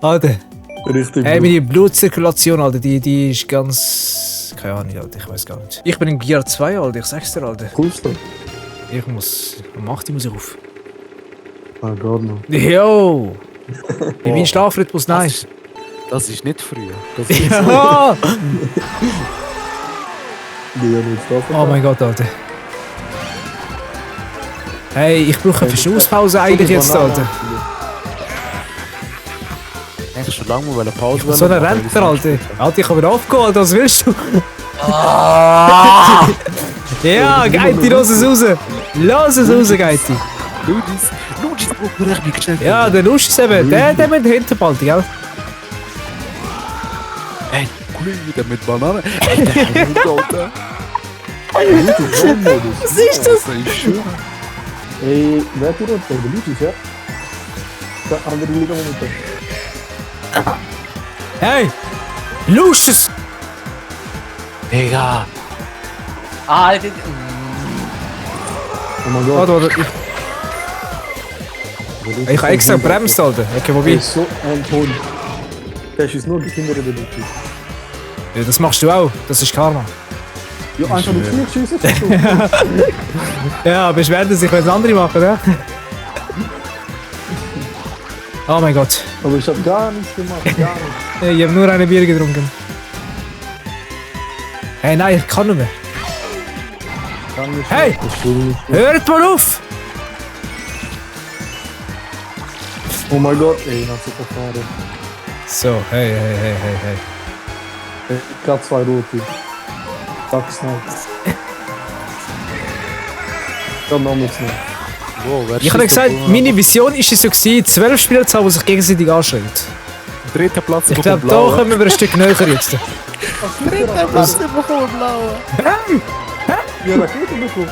Alter. Richtig. Hey, meine Blutzirkulation, Alter, die ist ganz... Keine Ahnung, Alter, ich weiß gar nicht. Ich bin in Gear 2, Alter, ich sag's dir, Alter. Coolst du? Ich muss... Um 8 Uhr muss ich auf. Ah, gar nicht. Yo! In meinem Schlafrhythmus, nein. Das ist nicht früh. Das ist Ja! Die haben jetzt da Oh mein Gott, Alter. Hey, ich brauche eine Verschnaufspause eigentlich jetzt, Alter. Ich schon lange mal eine Pause. Ich bin so ein Rentner, Alter. Alter, ich habe wieder aufgeholt, was willst du? Ja, Geiti, lass es raus. Lass es raus, Geiti. Ludis braucht mir echt nicht geschenkt. Ja, der Lust ist eben, der mit dem Hinterpalt, gell? Ey, Glühwein mit Banane. Ey, der Hund, Alter. Was ist das? Das ist schön. Ey, wer tut das? Der Lutis, ja? Da haben wir die Liga momentan. Hey! Lucius! Digga. Alter. Oh mein Gott. Warte, warte. Ich habe extra bremst, Alter. Okay, Der wobei. ist so ein Hund. Der schießt nur die Kinder in den Lutis. Ja, das machst du auch. Das ist Karma. Ja, einfach mit mir schießen. Ja, beschweren sich, wenn es andere machen, ja? Oh mein Gott. Aber ich hab gar nichts gemacht, gar nichts. Ich habe nur eine Bier getrunken. Hey, nein, ich kann nicht mehr. Kann nicht Hey! mehr. Ich will nicht. Hört mal auf! Oh mein Gott, ey, nach so verfahren. So, hey. Ich hab 2 rote. Sag's noch. Ich hab noch nichts mehr. Wow, wer Ich habe schießt gesagt, da? meine Vision ist es so gewesen, 12 Spieler zu haben, die sich gegenseitig anschränkt. Dritter Platz Ich bekommt glaube, da Blaue. kommen wir ein Stück näher jetzt. Dritter Platz bekommt Blaue. Ja, Rakete bekommen.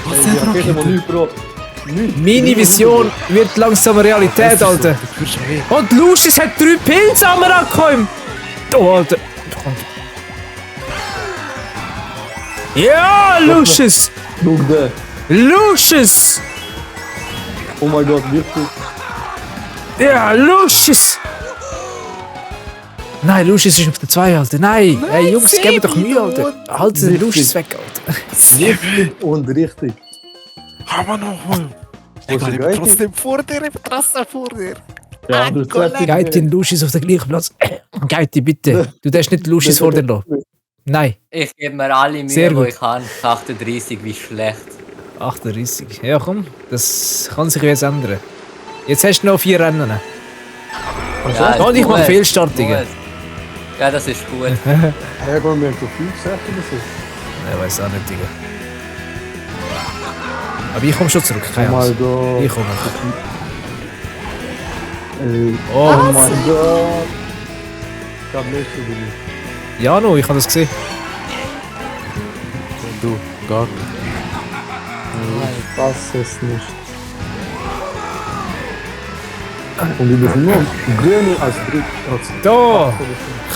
Was Ey, ist die denn Rakete, die Rakete? nicht Bro. Nicht. Meine Vision wird langsam Realität, Alter. Du fühlst schon weh. Und Lucius hat 3 Pilze am angekommen. Oh, Alter. Ja, Lucius! Schau der. Lucius! Oh mein Gott, wirklich. Ja, Lucius! Nein, Lucius ist auf der 2, Alter. Nein! Hey, Jungs, gebt doch Mühe, Alter. Haltet den Lucius weg, Alter. Wirklich und richtig. Haben wir noch mal. Wo ist Ich der bin Geiti? trotzdem vor dir, ich bin trotzdem vor dir. Ja, du Kollege. Geiti und Lucius auf den gleichen Platz. Geiti, bitte. Du darfst nicht Lucius vor dir lassen. Nein, Ich gebe mir alle Mühe, Sehr die gut. ich kann. 38, wie schlecht. 38. Ja, komm. Das kann sich jetzt ändern. Jetzt hast du noch 4 Rennen. Ja, Und ich ist mache gut, Fehlstartungen. gut. Ja, das ist gut. Ja, komm, wir haben so 5, 6 oder so. Ich weiß auch nicht, Digga. Aber ich komme schon zurück, Oh keine Angst. mein Gott. Ich komme. Ey. Oh, Oh mein Gott. Ich hab nicht so genug. ja, no, ich habe das gesehen. Und du, gar nicht. Das ist nicht. Und die müssen nur grüne als Dritt. Da!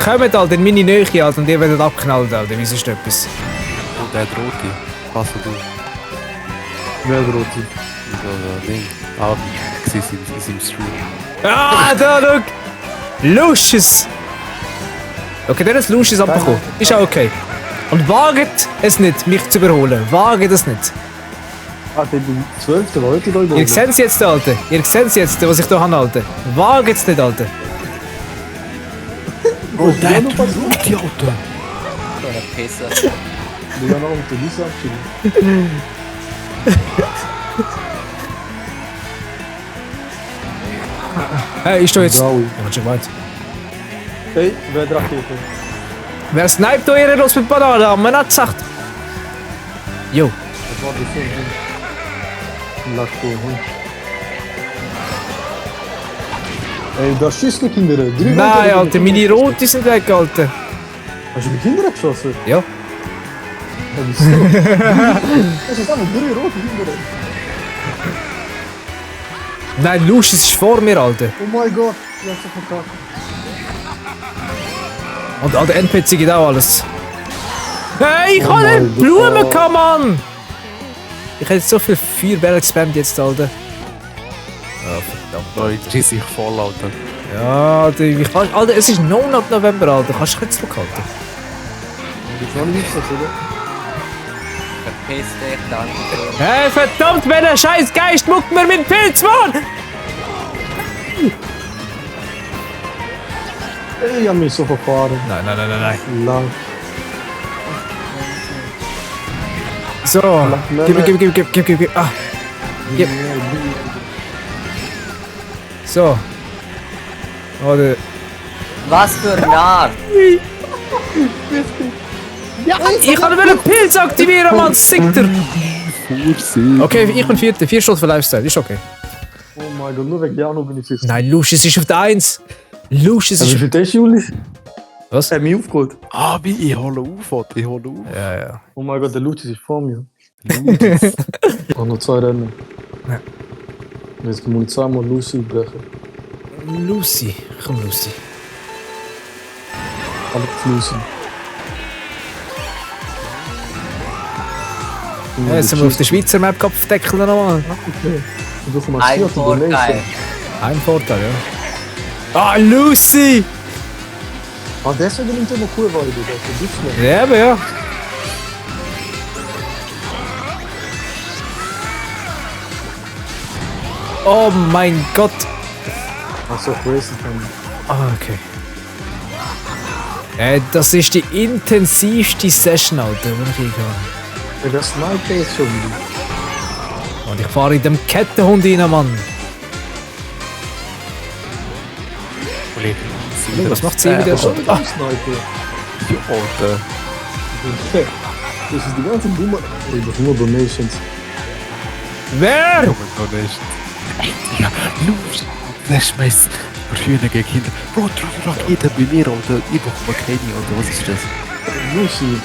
Kommt halt in meine Nähe, Alter, und ihr werdet abknallt, Alter. Wie ist etwas? Und der Drohte. Was du? Wer droht sich? Das Ding. Ah, ich sehe es im Stream. Ah, da, schau! Lucius! Okay, der ist Lucius abbekommen. Ist auch okay. Und wagt es nicht, mich zu überholen. Wagt es nicht. Ah, der 12. Leute da Ihr seht es jetzt, Alter. Ihr seht es jetzt, was ich da habe, Alter. Wagt es nicht, Alter. Oh, der hat Drohte, Alter. So eine Pisse. Wir haben auch mit der Lisa abschieden. Hey, ich stehe jetzt. Braui. Ich bin schon weit. Ey, wer hat Rakete? Wer sniped da ihre los mit Banane? Haben wir nicht gesagt. Jo. Das war das so ein Lackko, Hund. Ey, da schießt die Kinder. Nein, Alter, meine Rote sind weg, Alter. Hast du die Kinder geschossen? Ja. Ja, wieso? Das ist einfach 3 rote Kinder. Nein, Lucius ist vor mir, Alter. Oh mein Gott, ich hab so verkackt. Und an der NPC geht auch alles. Hey, ich Oh habe mein eine Blume Gott. gehabt, Mann! Ich hätte so viel Feuerbälle gespammt jetzt, Alter. Ah, Leute, die sich voll, Alter. Ja, Alter, wie kannst... Alter, es ist noch November, Alter. Kannst du dich nicht zurückhalten? Jetzt noch nicht so, oder? Verpiss dich, danke. Hey, verdammt, welcher scheiß Geist muckt mir mit Pilz, Mann! Ey, ich hab mich so verfahren. Nein. Lang. So, gib. Ah, gib. So. Warte. Was für ein Narr! Ich kann einen Pilz aktivieren, Mann, Sickter! Vorsicht. Okay, ich bin Vierter. 4 Stunden für Lifestyle, ist okay. Oh mein Gott, nur wegen Jano bin ich fest. Nein, Lucius ist auf der 1. Lucius Also ist... für dich, Juli? Was? Er hat mich aufgeholt. Ah, wie? Ich hole auf, Alter. Ich hole auf. Ja. Oh mein Gott, der Lucius ist vor mir. Oh, noch 2 Rennen. Ja. Jetzt muss ich zweimal Lucy brechen. Lucy. Komm, Lucy. Alex Lucy. Ja, jetzt sind wir auf der Schweizer Map Kopfdeckel nochmal. Du hast mal Ein 4 Vorteil. Ein Vorteil, ja. Ah, Lucy! Ah, deswegen nimmt er noch cool weiter, das gibt's nicht. Ja, aber ja. Oh mein Gott. Achso, crazy kann. Ah, okay. Das ist die intensivste Session, Alter, die ich je habe. Ja, das Sniper ist schon wieder. Und ich fahre in dem Kettenhund rein, Mann. Was macht sie wieder? Schon mit Ah, dem Sniper. Ja, Alter. Das ist die ganze dumme. Ey, das sind nur Donations. wer? Junge, noch nicht. Ey, Digga, los! Der schmeißt Schöne gegen Kinder. Bro, drück Rakete bei mir, Alter. Ich bekomme keine, Alter. Was ist das? Lucy.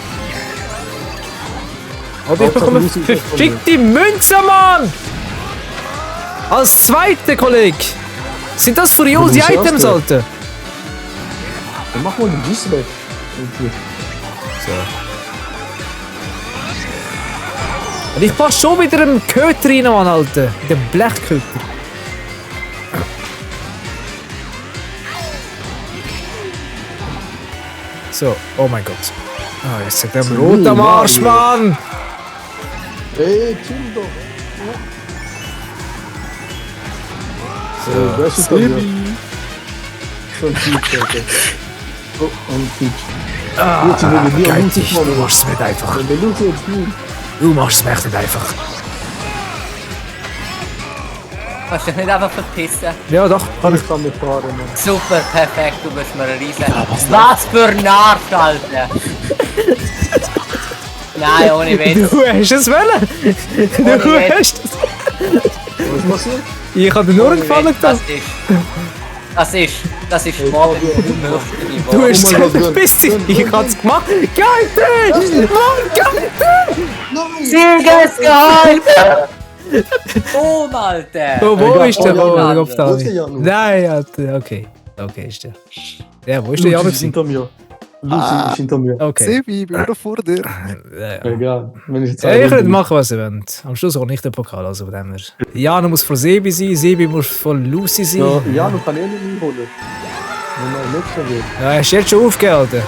Aber ich bekomme verfickte Münze, Mann! Als zweiter, Kollege! Sind das furiose Aber du bist Items, Erster. Alter? Dann mach mal den Gieß weg. Und ich passe schon wieder im Köter rein, Mann, Alter. In den Blechköter. So, oh mein Gott. Ah, jetzt ist der Rot am Arsch, Mann! Ey, chill doch. So, wer ist hinter mir? Schon Peach, Alter. Oh, und Peach. Ah, Jetzt will ich dir geil, Lucy du vorne. machst es nicht einfach. Wenn der Lucy jetzt nicht. Du machst es mir echt nicht einfach. Kannst du dich nicht einfach verpissen? Ja, doch, kann ich. Ich kann mit fahren, Mann. Super, perfekt, du bist mir ein Riesen. Was für ein Arsch, Alter! Nein, ohne Witz. Du hast es wollen! Du Ohne Witz. hast es! Was passiert? Ich habe dir nur einen Ohne Gefallen Witz, getan. Das ist Mord im Du Niveau. hast Oh mein es Gott, verpisst dich! Gönn, Ich gönn, hab's gemacht! Geil! Mann, geil! Siegesgehalt! Boom, Alter! Oh, wo Egal, ist der? oh, Wo Jan, ist der? wo ist der Jan? Nein, Alter, okay. Okay, ist der. Ja, wo ist der Lucy Jan? ist hinter mir. Lucy ist hinter mir. Okay. Sebi, ich bin wieder vor dir. Ja. Egal. Wenn ich jetzt Ja, ich kann nicht machen, was ihr wollt. Am Schluss auch nicht der Pokal, also von dem her. Jano muss von Sebi sein, Sebi muss von Lucy sein. Ja, Jano kann eh nicht einholen. Wenn man letzter wird. Ja, hast du jetzt schon aufgegeben, Alter.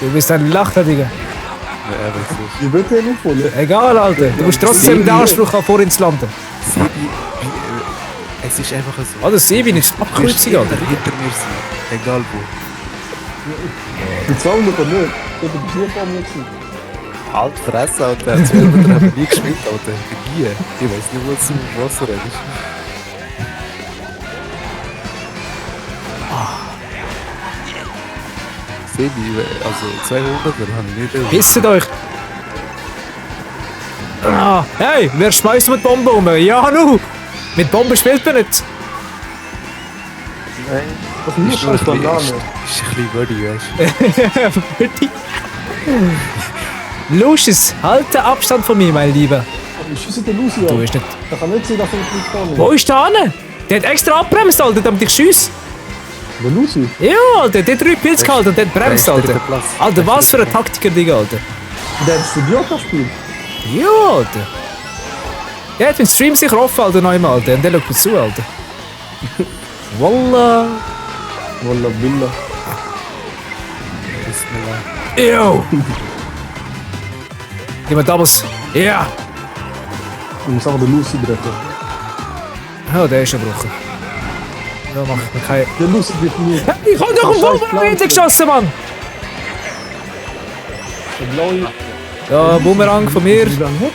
Du bist ein Lachter, Digga. Ja, wirklich. Die wird eh nicht holen. Egal, Alter. Du musst trotzdem den Anspruch haben, vor ins Landen. Sebi, es ist einfach so. Alter, Sebi nicht abkreuzig, Alter. Hinter mir sein. Egal wo. Die 200 nicht. Ich hätte die 4 vor mir gewesen. Halt Fresse, Alter. 12 Meter haben wir nie gespielt, Alter. Nie. Ich weiß nicht, was du mit Wasser redest. Sebi, also 200 haben wir nicht. Pisset euch! Ah, hey, wer schmeißt mit Bomben um? Janu! Mit Bomben spielt man nicht! Das ist nur scheiß Banane. Ist ein bisschen Wördi, weißt Bitte. Lucius, halt den Abstand von mir, mein Lieber. Ich schieße den Lucy Du an. bist nicht. Da kann nicht sein, dass er nicht vorne Wo ist der hin? Der hat extra abbremst, Alter, damit ich schiesse. Der Lucy? Ja, Alter, der hat 3 Pilze gehalten und der hat bremst, Der ist Alter. dritter Platz. Alter, was für ein Taktiker, Digga, Alter. Der hat studiert das Spiel. Ja, Alter. Der hat den Stream sicher offen, Alter, noch einmal, Alter. Und der schaut mir zu, Alter. Wallah. Wallah billah. Bismillah. Ew. Gib mir Doubles. Ja. Du musst einfach den Lucy treffen. Oh, der ist gebrochen. Da mach ich mir keine... Der Lucy definiert. Ich hab doch einen Boomerang geschossen, Mann! Der blaue... Ja, Boomerang von mir. Wie lange hat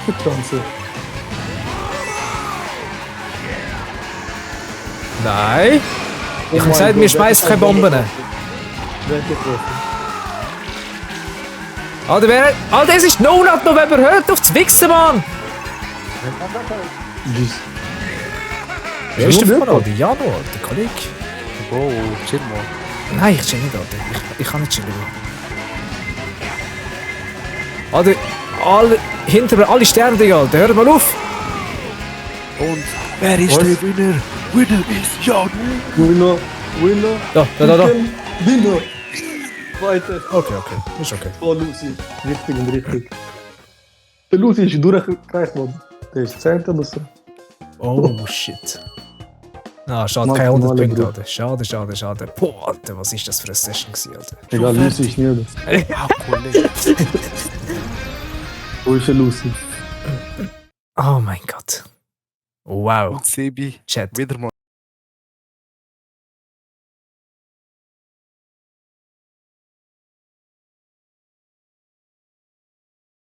die Chance? Nein. Oh Ich hab mein gesagt, Gott, wir schmeißen keine Bomben. Wer hat getroffen? Alter, es ist Monat November. Hört auf zu wichsen, Mann! Tschüss. Wer ist der Januar? Monat? Januar, der Kollege. Bro, chill mal. Nein, ich chill nicht, Alter. Ich kann nicht chillen. Alter, hinter mir alle Sterne, Digga, Alter. Hört mal auf! Und wer ist Was? der Winner? Winner ist Jan. Winner. Da. Winner. Weiter. Okay. Ist okay. Oh, Lucy. Richtig und richtig. Der Lucy ist durchgereicht worden. Der ist 10. oder so. Oh, shit. Ah, schade, Mach keine 100 mal, Punkte, Bro. Alter. Schade. Boah, Alter, was ist das für eine Session gewesen, Alter? Egal, Lucy ist nie das. Ah, Kollege. Wo ist der Lucy? Oh mein Gott. Wow. Und Sebi, Chat. wieder mal.